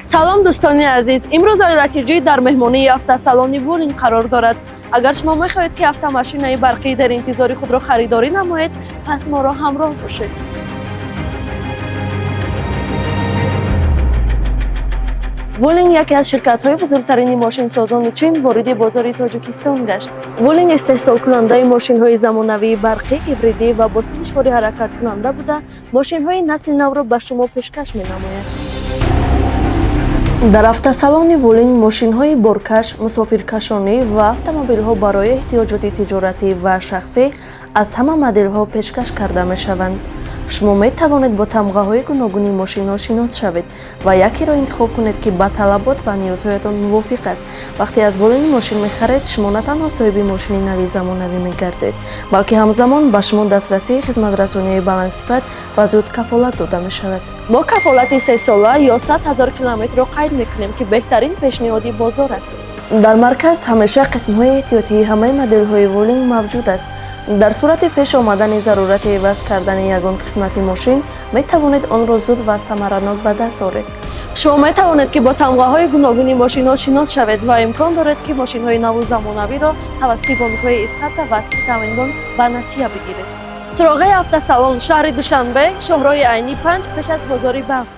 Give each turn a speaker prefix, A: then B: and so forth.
A: Салом, дӯстони азиз! Имрӯз Оила ТЖ дар меҳмонии автосалони Вулинг қарор дорад. Агар шумо мехоҳед, ки автомашинаи барқӣ дар интизори худро харидорӣ намоед, пас моро ҳамроҳ бошед. Вулинг, яке аз ширкатҳои бузургтарини мошинсозони Чин, вориди бозори Тоҷикистон гашт. Вулинг истеҳсолкунандаи мошинҳои замонавии барқӣ, гибридӣ ва бо сӯзишворӣ ҳаракаткунанда буда, мошинҳои насли навро ба шумо пешкаш менамояд. Дар автосалони Вулинг мошинҳои боркаш, мусофиркашонӣ ва автомобилҳо барои эҳтиёҷоти тиҷоратӣ ва шахсӣ аз ҳама моделҳо пешкаш карда мешаванд. Шумо метавонед бо тамғаҳои гуногуни мошинҳо шинос шавед ва якеро интихоб кунед, ки ба талабот ва ниёзҳоятон мувофиқ аст. Вақте аз Вулинг мошин мехаред, шумо на танҳо соҳиби мошини нави замонавӣ мегардед, балки ҳамзамон ба шумо дастрасии хизматрасониҳои баландсифат ва зуд кафолат дода мешавад. Мо кафолати сесола ё 100 000 километрро қайд мекунем, ки беҳтарин пешниҳоди бозор аст. Дар марказ ҳамеша қисмҳои эҳтиётии ҳамаи моделҳои Вулинг мавҷуд аст. Дар сурати пеш омадани зарурати иваз кардани ягон қисмати мошин, метавонед онро зуд ва самаранок ба даст оред. Шумо метавонед, ки бо тамғаҳои гуногуни мошинҳо шинос шавед ва имкон доред, ки мошинҳои наву замонавиро тавассути бонкҳои Эсхата ва Таъминбонк ба насия бигиред. Суроғаи автосалон: шаҳри Душанбе, шоҳроҳи Айнӣ 5, пеш аз бозори Балх.